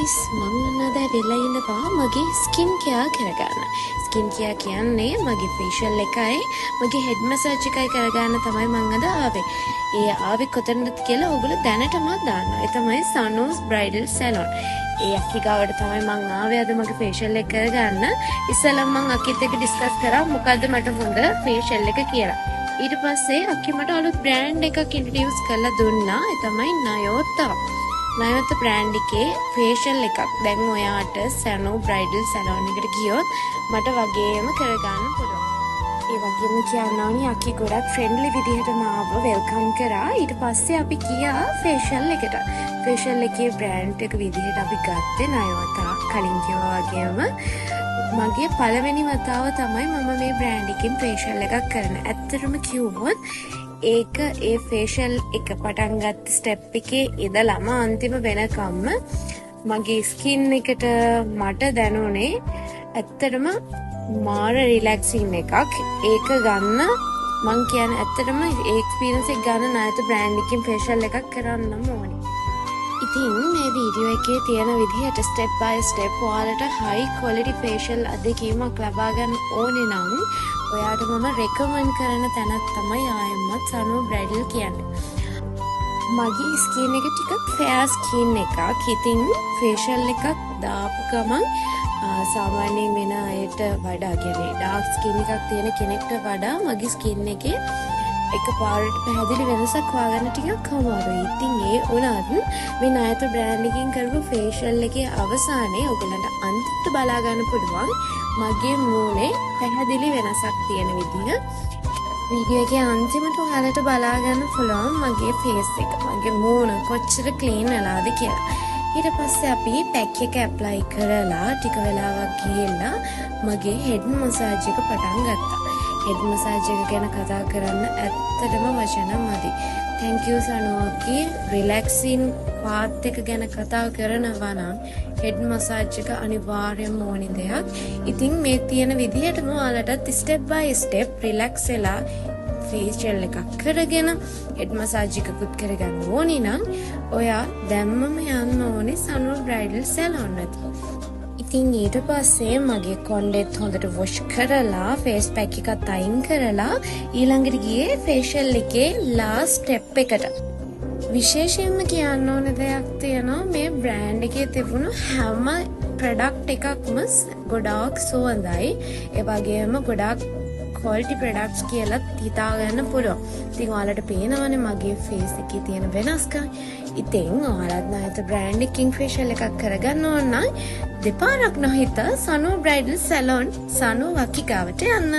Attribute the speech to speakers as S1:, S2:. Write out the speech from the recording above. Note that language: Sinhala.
S1: ගයිස්, මං ඔන්න අද ඇවිල්ලා ඉන්නවා මගේ ස්කින් කෙයා කරගන්න. ස්කින් කෙයා කියන්නේ මගේ ෆේෂියල් එකයි මගේ හෙඩ් මසාජ් එකයි කරගන්න තමයි මං අද ආවේ. ඒ ආවේ කොතනද කියලා ඔයගොල්ලෝ දැනටමත් දන්නවා. ඒ තමයි සනෝස් බ්‍රයිඩල් සැලොන්. ඒ අක්කි ගාවට තමයි මං ආවේ අද මගේ ෆේෂියල් එක කරගන්න. ඉස්සෙල්ලම මං අක්කිත් එක්ක ඩිස්කස් කරා මොකද්ද මට හොඳ ෆේෂියල් එක කියලා. ඊට පස්සේ අක්කි මට අලුත් බ්‍රෑන්ඩ් එකක් ඉන්ට්‍රොඩියුස් කරලා දුන්නා. ඒ තමයි නයෝතා. නයෝත බ්‍රෑන්ඩ් එකේ ෆේෂියල් එකක්. දැන් ඔයාට සැනෝ බ්‍රයිඩල් සැලොන් එකට ගියොත් මට වගේම කරගන්න පුළුවන්. ඒ වගේම කියන්න ඕනි, අක්කි ගොඩක් ෆ්‍රෙන්ඩ්ලි විදිහට මාව welcome කරා. ඊට පස්සේ අපි ගියා ෆේෂියල් එකට. ෆේෂියල් එකේ බ්‍රෑන්ඩ් එක විදිහට අපි ගත්තේ නයෝතා. කලින් කිව්වා වගේම මගේ පළවෙනි වතාව තමයි මම මේ බ්‍රෑන්ඩ් එකෙන් ෆේෂියල් එකක් කරන. ඇත්තටම කිව්වොත් ඒක ඒ ෆේෂියල් එක පටන් ගත්ත ස්ටෙප් එකේ ඉඳලම අන්තිම වෙනකම්ම මගේ ස්කින් එකට මට දැනුනේ ඇත්තටම මාර රිලැක්සින් එකක්. ඒක ගන්න මං කියන්නේ ඇත්තටම ඒ එක්ස්පීරියන්ස් එක ගන්න නයෝතා බ්‍රෑන්ඩ් එකකින් ෆේෂියල් එකක් කරන්නම ඕනේ. ඉතින් මේ වීඩියෝ එකේ තියෙන විදිහට ස්ටෙප් බයි ස්ටෙප් ඔයාලට හයි ක්වොලිටි ෆේෂියල් අත්දැකීමක් ලබා ගන්න ඕනේ නම් ඔයාට මම රෙකමන්ඩ් කරන තැනක් තමයි ආයෙමත් සනෝ බ්‍රයිඩල් කියන්නේ. මගේ ස්කින් එක ටිකක් ෆෙයාර් ස්කින් එකක්. ඉතින් ෆේෂියල් එකක් දාපු ගමන් සාමාන්‍යයෙන් වෙන අයට වඩා, කියන්නේ ඩාර්ක් ස්කින් එකක් තියෙන කෙනෙක්ට වඩා, මගේ ස්කින් එකේ එක පාරට පැහැදිලි වෙනසක් හොයාගන්න ටිකක් අමාරුයි. ඉතින් ඒ වුණත් මේ නයෝතා බ්‍රෑන්ඩ් එකකින් කරපු ෆේෂියල් එකේ අවසානයේ ඔයගොල්ලන්ට අන්තිමට බලා ගන්න පුළුවන් මගේ මූණේ පැහැදිලි වෙනසක් තියෙන විදිහ. වීඩියෝ එකේ අන්තිමට ඔයාලට බලා ගන්න පුළුවන් මගේ ෆේස් එක, මගේ මූණ කොච්චර ක්ලීන් වෙලාද කියලා. ඊට පස්සේ අපි පැක් එක ඇප්ලයි කරලා ටික වෙලාවක් ගිහිල්ලා මගේ හෙඩ් මසාජ් එක පටන් ගත්තා. හෙඩ් මසාජ් එක ගැන කතා කරන්න ඇත්තටම වචන මදි. Thank you සනු අක්කි. රිලැක්සින් පාත් එක ගැන කතා කරනවා නම් හෙඩ් මසාජ් එක අනිවාර්යයෙන්ම ඕනි දෙයක්. ඉතින් මේ තියෙන විදිහටම ඔයාලටත් ස්ටෙප් බයි ස්ටෙප් රිලැක්ස් වෙලා ෆේෂියල් එකක් කරගෙන හෙඩ් මසාජ් එකකුත් කරගන්න ඕනි නම් ඔයා දැම්මම යන්න ඕනේ සනු බ්‍රයිඩල් සැලොන් වෙත. ඉතින් ඊට පස්සේ මගේ කොණ්ඩෙත් හොඳට වොෂ් කරලා ෆේස් පැක් එකත් අයින් කරලා ඊළඟට ගියේ ෆේෂියල් එකේ ලාස්ට් ස්ටෙප් එකට. විශේෂයෙන්ම කියන්න ඕන දෙයක් තියෙනවා. මේ බ්‍රෑන්ඩ් එකේ තිබුණු හැම ප්‍රොඩක්ට් එකක්ම ගොඩාක් සුවඳයි. ඒ වගේම ගොඩාක් ක්වොලිටි ප්‍රොඩක්ට්ස් කියලත් හිතා ගන්න පුළුවන්. ඉතින් ඔයාලට පේනවනේ මගේ ෆේස් එකේ තියෙන වෙනස්කම්. ඉතින් ඔයාලත් නයෝතා බ්‍රෑන්ඩ් එකකින් ෆේෂියල් එකක් කරගන්න ඕන නම් දෙපාරක් නොහිතා සනු බ්‍රයිඩල් සැලොන් සනු අක්කි ගාවට යන්න.